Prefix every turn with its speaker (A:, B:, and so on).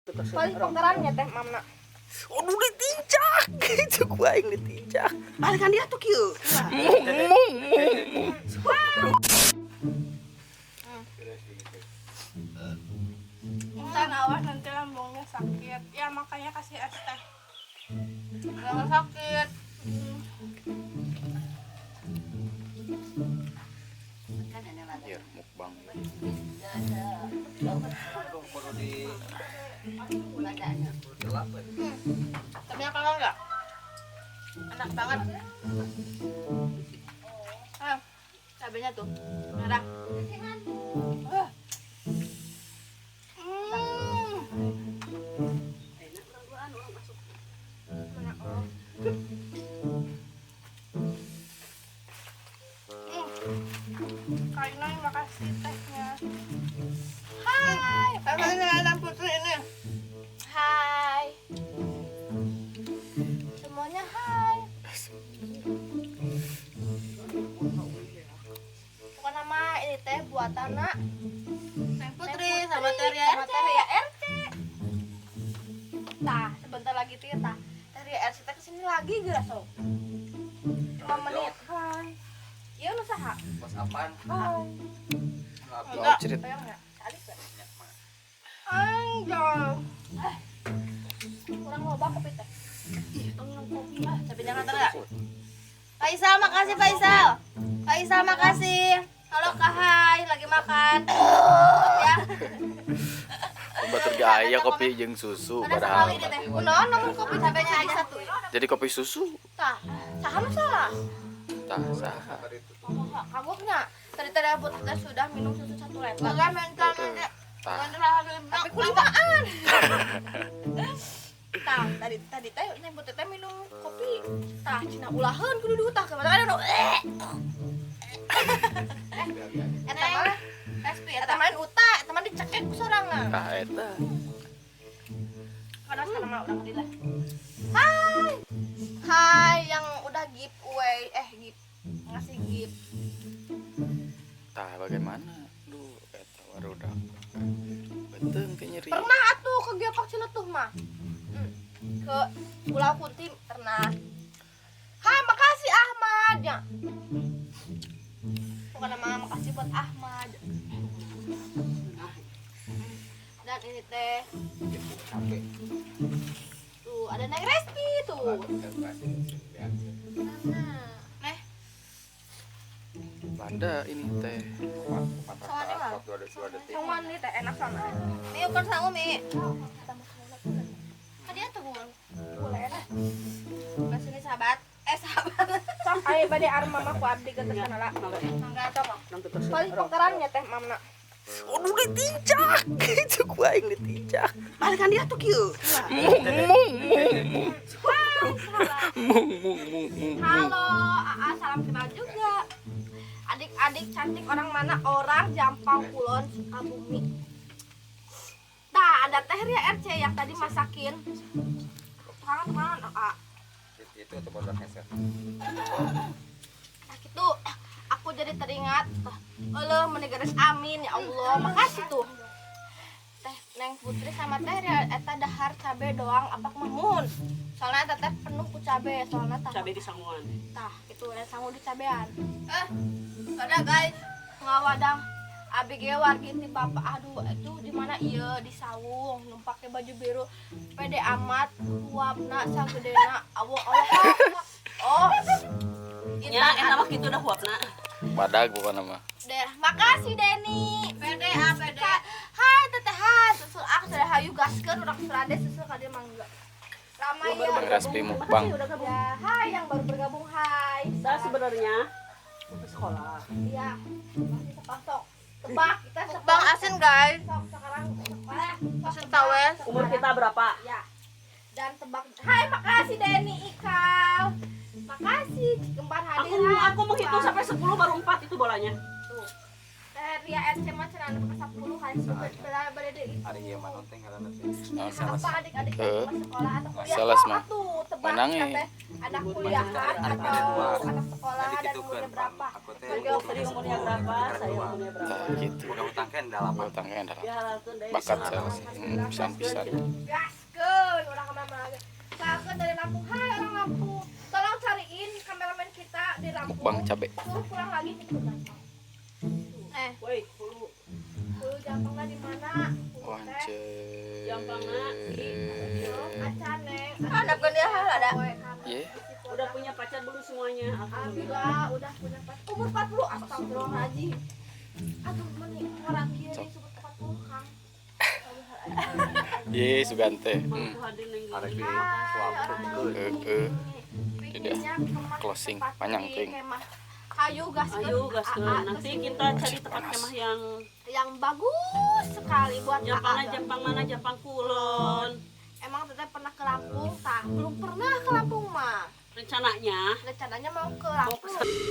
A: Paling pengkerannya teh mamna.
B: Aduh, ditincak. Itu gua yang ditincak.
C: Balikan dia tuh kieu.
B: Mung mung mung mung.
D: Intan, awas nanti lambungnya sakit. Ya makanya kasih es teh. Jangan sakit.
B: Ya, mukbang.
D: Tapi kalau enggak enak banget. Ah, cabenya tuh merah. Kak Inoy, makasih tehnya. Hai, apa Putri ini?
A: Hai. Semuanya hai. Bukan nama ini teh buatan nak
D: Neng Putri sama Teria
A: sama Teria RC. Tah, sebentar lagi teh tah. Teria RC teh kesini lagi geura sok. 5 menit. Hai. Ieu nu saha?
E: Pas apaan?
A: Hai.
B: Enggak cerit.
D: Enggak.
A: Kurang loba kopi teh. Ih, tong minum kopi.
D: Ah, cabenya nganter enggak?
A: Faisal, makasih Faisal. Faisal, makasih. Halo Kak Hai, lagi makan. Ya.
B: Batur gaya kopi jeung susu
A: Ada
B: padahal.
A: sekali ini teh. Kunaon namun kopi cabenya aja satu.
B: Jadi kopi susu.
A: Tah, saha nu salah?
B: Tah, saha.
A: Kagoknya. Tadi tadi aku teh sudah minum susu 1 liter.
D: Enggak mental nanti.
B: Tah.
A: Tapi kulimaan. Tah, tadi tadi teh neng Putri teh minum kopi. Tah, cina ulaheun kudu diutah ke mana kan eta mah
D: SP
A: eta mah utah, eta mah dicekek ku sorangan.
B: Tah eta.
A: Karena sekarang mah udah lah. Hai. Hai yang udah giveaway, gift ngasih gift.
B: Tah bagaimana? Duh, eta warudak. Beuteung teh nyeri.
A: Pernah atuh ke Geopark Ciletuh mah. Ke Pulau Kunti pernah. Hai, makasih Ahmad ya. Bukan nama makasih buat Ahmad. Dan ini teh tuh ada Neng Respi tuh. Neh,
B: Banda ini teh.
A: cuman ini teh enak sama.
D: Mi ukur sama Umi. Tadi atuh bun.
A: Boleh lah.
D: Ke sini sahabat. Sahabat.
A: Sok ayo bade arem mama ku abdi ke sana lah.
D: Mangga atau mau?
A: Paling pengkerannya teh mamna.
B: Aduh, ditincak. Itu gua yang ditincak.
C: Balikan dia tuh kieu.
B: Mung mung mung mung. Mung mung mung mung.
A: Halo, AA salam kenal juga. Adik-adik cantik orang mana? Orang Jampang Kulon Sukabumi. Nah, ada Teh Ria RC yang tadi masakin. Tukangan-tukangan, AA.
E: Itu atau bodoh headset.
A: Nah, gitu. Aku jadi teringat. Allah menigaris amin ya Allah. Makasih tuh. Teh Neng Putri sama Teh Ria eta dahar cabe doang apa mahmun. Soalnya eta teh penuh ku cabe, soalnya tah.
C: Cabe di sanguan.
A: Tah, itu ada sangu di cabean.
D: Ada guys.
A: Ngawadang abi ge wargi ti bapak, aduh itu di mana ieu di sawung nu pake baju biru pede amat huapna sagedena awok awok. Oh.
C: Ya, eta mah kitu dah huapna.
B: Badag bukan nama.
A: Daerah. Makasih Denny.
D: PD A PD.
A: Hai teteh hai susul aku sudah hayu gaskeun urang Surade susul ka dieu mangga. Ramai ya.
B: Bang Respi mukbang.
A: Ya, hai yang baru bergabung hai.
C: Saya sebenarnya ke sekolah.
A: Iya, masih sepasok. Tebak kita
D: Mukbang asin guys.
A: Sok sekarang sekolah.
D: Asin tawes.
C: Umur kita berapa?
A: Ya. Dan tebak. Hai, makasih Denny Ikal. Makasih Kembar hadir.
C: Aku menghitung sampai 10 baru 4 itu bolanya.
A: Tuh. Teh Ria RC mah cenah anu ke 10 hari sebelum bade deui.
E: Hari ieu mah teh ngaranna teh.
B: Salah.
A: Apa adik-adik yang sekolah atau kuliah?
B: Salah mah.
A: Atuh, tebak
B: Menang
A: kita
B: eh.
A: teh. Anak kuliahan atau anak sekolah dan umurnya berapa?
E: Aku teh
C: Ibu Sri umurnya berapa? Saya umurnya berapa?
B: Tah gitu.
E: Udah utang kan dalapan.
B: Utangnya adalah
C: Ya langsung deh.
B: bakat saya sih. Pisan-pisan.
A: Gaskeun orang kemana lagi. Misalkan dari Lampung, hai orang Lampung. Tolong cariin kameramen kita di Lampung.
B: Mukbang cabe.
A: Suruh pulang lagi ke Jampang. Eh,
C: Woi, hulu.
A: hulu Jampangnya di mana? Hulu teh.
C: Jampang, Nak.
A: Acan, Neng.
D: Anak gede hal ada.
B: Ye.
C: Udah punya pacar belum semuanya? Alhamdulillah.
A: Alhamdulillah udah punya pacar. Umur 40, astagfirullahaladzim. Aduh, meni orang kieu
B: Sok.
A: disebut 40, Kang.
B: Ye sugante.
C: Mampu hadir neng
E: Arek di
A: Hai, orang
B: Heeh.
A: Bikinnya kemah
B: Closing,
A: tempat
B: panjang
A: di
B: teuing.
A: kemah. Kayu gaskeun.
C: Ayo gaskeun.
A: AA
C: Nanti
A: kesini.
C: kita cari tempat
B: Panas.
C: kemah yang
A: Yang bagus sekali buat
C: Jampangnya
A: AA.
C: Jampang mana? Jampang Kulon.
A: Emang teteh pernah ke Lampung tah? Belum pernah ke Lampung mah.
C: Rencananya
A: Rencananya mau ke
C: mau ke
A: Lampung.